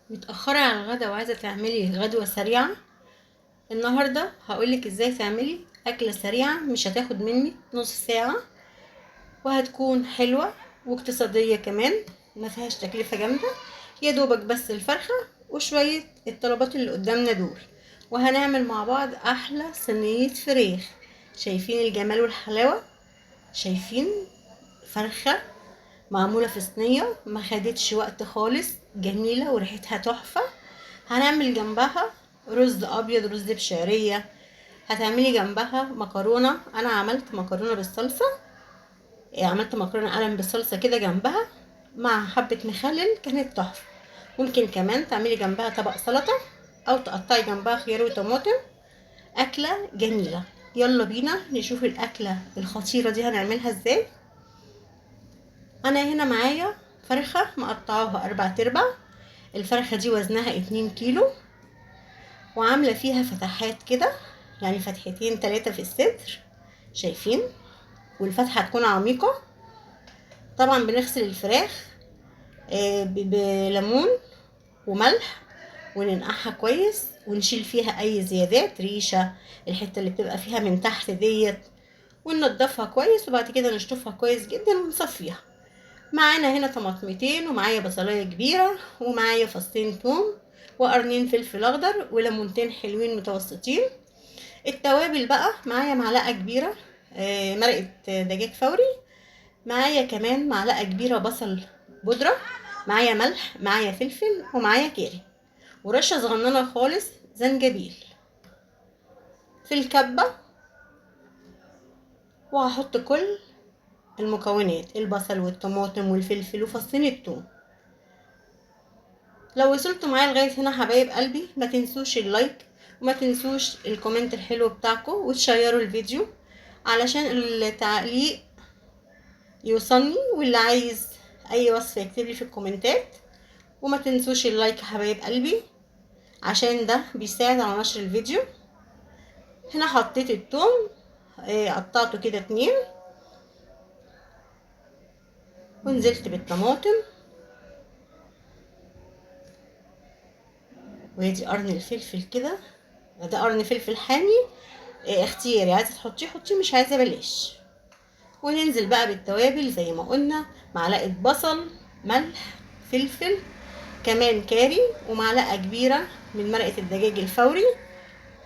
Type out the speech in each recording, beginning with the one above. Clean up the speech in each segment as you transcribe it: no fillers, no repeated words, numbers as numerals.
متأخرة على الغدا وعايزة تعملي غدوة سريعة، النهاردة هقولك ازاي تعملي أكلة سريعة مش هتاخد مني نص ساعة، وهتكون حلوة واقتصادية كمان، ما فيهاش تكلفة جامدة، يا دوبك بس الفرخة وشوية الطلبات اللي قدامنا دول، وهنعمل مع بعض أحلى صينية فراخ. شايفين الجمال والحلاوة؟ شايفين فرخة معمولة في صينية ما خدتش وقت خالص، جميلة وريحتها تحفة. هنعمل جنبها رز أبيض، رز بشعرية، هتعملي جنبها مكرونة. أنا عملت مكرونة بالصلصة، عملت مكرونة قلم بالصلصة كده جنبها مع حبة مخلل، كانت تحفة. ممكن كمان تعملي جنبها طبق سلطة أو تقطعي جنبها خيار وطماطم. أكلة جميلة. يلا بينا نشوف الأكلة الخطيرة دي هنعملها ازاي. أنا هنا معايا فرخة مقطعاها 4 أرباع، الفرخة دي وزنها 2 كيلو، وعاملة فيها فتحات كده، يعني فتحتين 3 في الصدر، شايفين؟ والفتحة تكون عميقة. طبعا بنغسل الفراخ بليمون وملح، وننقعها كويس ونشيل فيها اي زيادات، ريشة، الحتة اللي بتبقى فيها من تحت ديت، وننضفها كويس، وبعد كده نشطفها كويس جدا ونصفيها. معانا هنا طماطمتين، ومعايا بصلاية كبيرة، ومعايا فصين توم، وقرنين فلفل اخضر، وليمونتين حلوين متوسطين. التوابل بقى معايا معلقة كبيرة مرقة دجاج فوري، معايا كمان معلقة كبيرة بصل بودرة، معايا ملح، معايا فلفل، ومعايا كاري، ورشة صغننة خالص زنجبيل. في الكبة وهحط كل المكونات، البصل والطماطم والفلفل وفصين التوم. لو وصلتوا معايا لغاية هنا حبايب قلبي، ما تنسوش ال like وما تنسوش ال comment الحلو بتاعكم، وتشيروا الفيديو علشان التعليق يوصلني، واللي عايز اي وصفة يكتب لي في الكومنتات. وما تنسوش ال like يا حبايب قلبي عشان ده بيساعد على نشر الفيديو. هنا حطيت التوم، قطعته كده 2، ونزلت بالطماطم، وادي قرن الفلفل كده، ده قرن فلفل حامي، اختياري، عايزه تحطيه حطيه، مش عايزه بلاش. وننزل بقى بالتوابل زي ما قلنا، معلقه بصل، ملح، فلفل، كمان كاري، ومعلقه كبيره من مرقه الدجاج الفوري،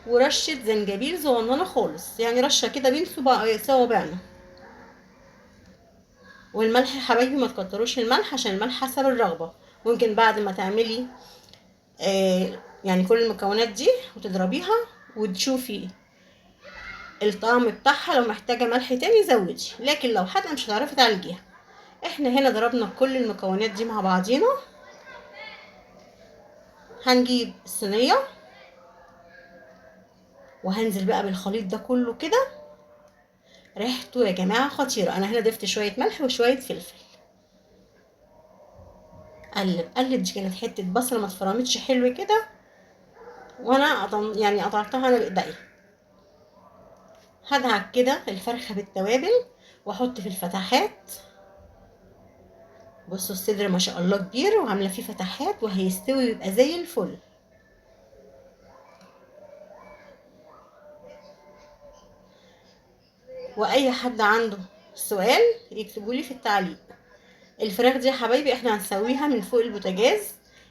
ورشه زنجبيل صغننه خالص، يعني رشه كده بين صوابعنا. والملح يا حبايبي ما تكتروش الملح عشان الملح حسب الرغبه، ممكن بعد ما تعملي كل المكونات دي وتضربيها وتشوفي الطعم بتاعها، لو محتاجه ملح تاني زودي، لكن لو حادقه مش هتعرفي تعالجيها. احنا هنا ضربنا كل المكونات دي مع بعضينا. هنجيب الصينيه وهنزل بقى بالخليط ده كله كده، ريحته يا جماعه خطيره. انا هنا ضفت شويه ملح وشويه فلفل. قلب قلب، دي كانت حته بصله ما اتفرمتش حلو كده، وانا قطعتها انا بايديا. هدعك كده الفرخه بالتوابل واحط في الفتحات. بصوا الصدر ما شاء الله كبير وعامله فيه فتحات، وهيستوي ويبقى زي الفل. واي حد عنده سؤال يكتبولي في التعليق. الفراخ دي يا حبايبي احنا هنسويها من فوق البوتاجاز،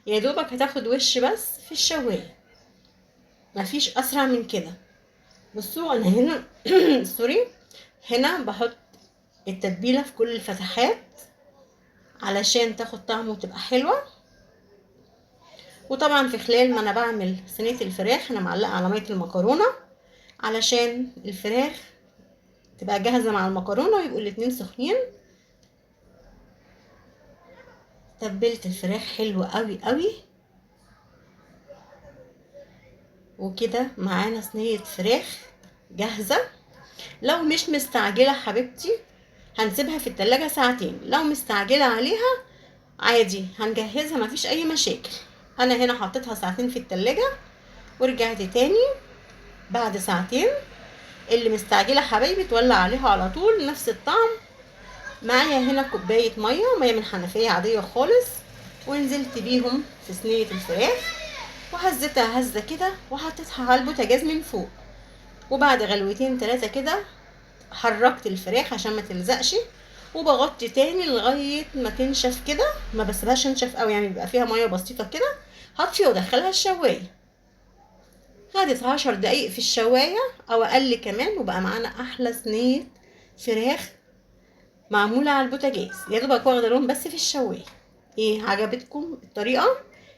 يا دوبك هتاخد وش بس في الشوايه، مفيش اسرع من كده. بصوا انا هنا سوري، هنا بحط التتبيله في كل الفتحات علشان تاخد طعم وتبقى حلوه. وطبعا في خلال ما انا بعمل صينيه الفراخ انا معلقه على ميه المكرونه علشان الفراخ تبقى جاهزه مع المكرونه ويبقوا الاتنين سخنين. تبلت الفراخ حلو قوي قوي، وكده معانا صينيه فراخ جاهزه. لو مش مستعجله حبيبتي هنسيبها في التلاجة ساعتين، لو مستعجله عليها عادي هنجهزها مفيش اي مشاكل. انا هنا حطيتها ساعتين في التلاجة ورجعت تاني بعد ساعتين. اللي مستعجله حبايبي تولع عليها على طول نفس الطعم. معايا هنا كوبايه ميه، ميه من حنفيه عاديه خالص، ونزلت بيهم في جبت صينية الفراخ وهزيتها هزه كده وحطيتها على البوتاجاز من فوق، وبعد غلوتين 3 كده حركت الفراخ عشان ما تلزقش، وبغطي تاني لغاية ما تنشف كده، ما بسيبهاش تنشف قوي، يعني بيبقى فيها مية بسيطة كده. هطفي وادخلها الشوايه، خدت 10 دقايق في الشوايه او اقل كمان، وبقى معانا احلى صينية فراخ معمولة على البوتاجاز، يا دوبك واخده لون بس في الشوايه. ايه عجبتكم الطريقة؟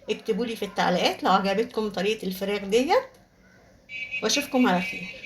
اكتبولي في التعليقات لو عجبتكم طريقه الفراخ ديت، واشوفكم على خير.